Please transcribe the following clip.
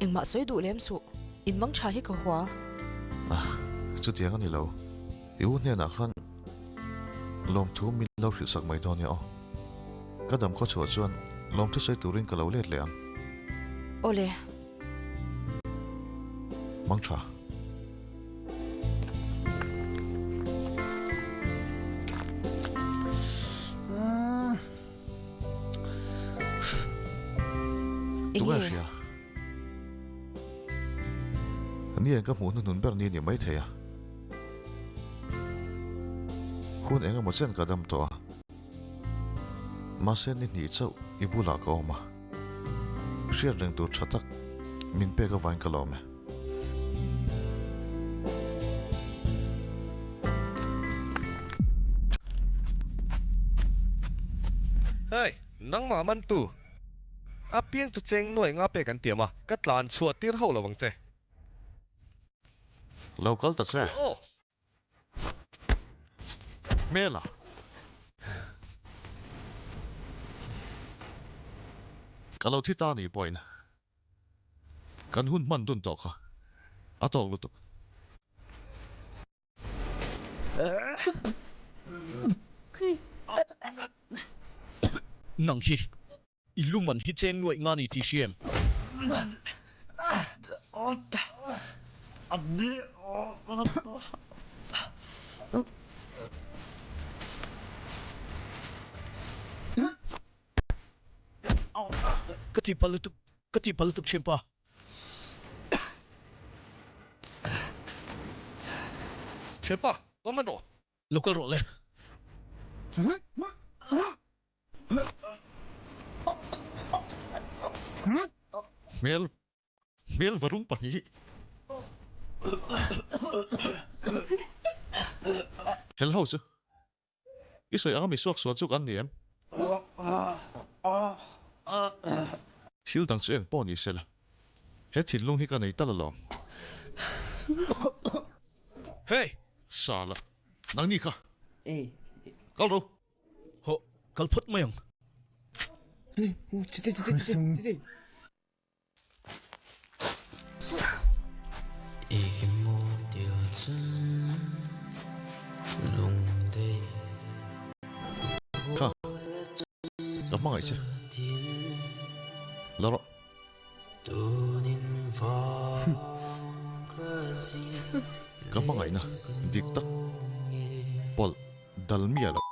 Engmah sawi duh lem suh. In mang tha hi ka hua. Ah, chutiang a ni lo. I u hnenah khan lawmthu min lo hrilh sak mai dawn nia aw. Ka dam khaw chhuah chuan lawmthu sawi turin ka lo let leh ang. Awle. Mang tha. Tunge hria? Ni eng ka hmuh hnuhnun ber ni a ni maithei a. Hun eng emaw chen ka dam tawh a. Mahse ni hnih chauh i bulah ka awm a. Hriat reng tur tha tak min pek avangin ka lawm e. Hei, nangmah mantu. A piang chu cheng nuai nga pek an tiam a, ka tlan chhuah tir hauh lo ang che. Lo kal ta che. Aw. Hmel a. Ka lo thi ta ni pawhin kan hun hman dun tawh kha a tawk lutuk. Nang hi i luman hi cheng nuaih nga ni tih hria em? Ka tihpalh lutuk, ka tihpalh lutuk thianpa. Thianpa, awm an rawh. Lo kal rawh le. Hmel, hmel varum pahnih. Hel ho chu. I sawi anga mi suak sual chu kan ni em? Thil dang chu eng pawh ni sela, he thinlung hi ka nei tal alawm. Hey! Sala, nangni kha kal ro. Hawh, kal phawt mai ang. Kha, ka hmangaih che. La rawh. Ka hmangaihna dik tak pawlh dal miah lo.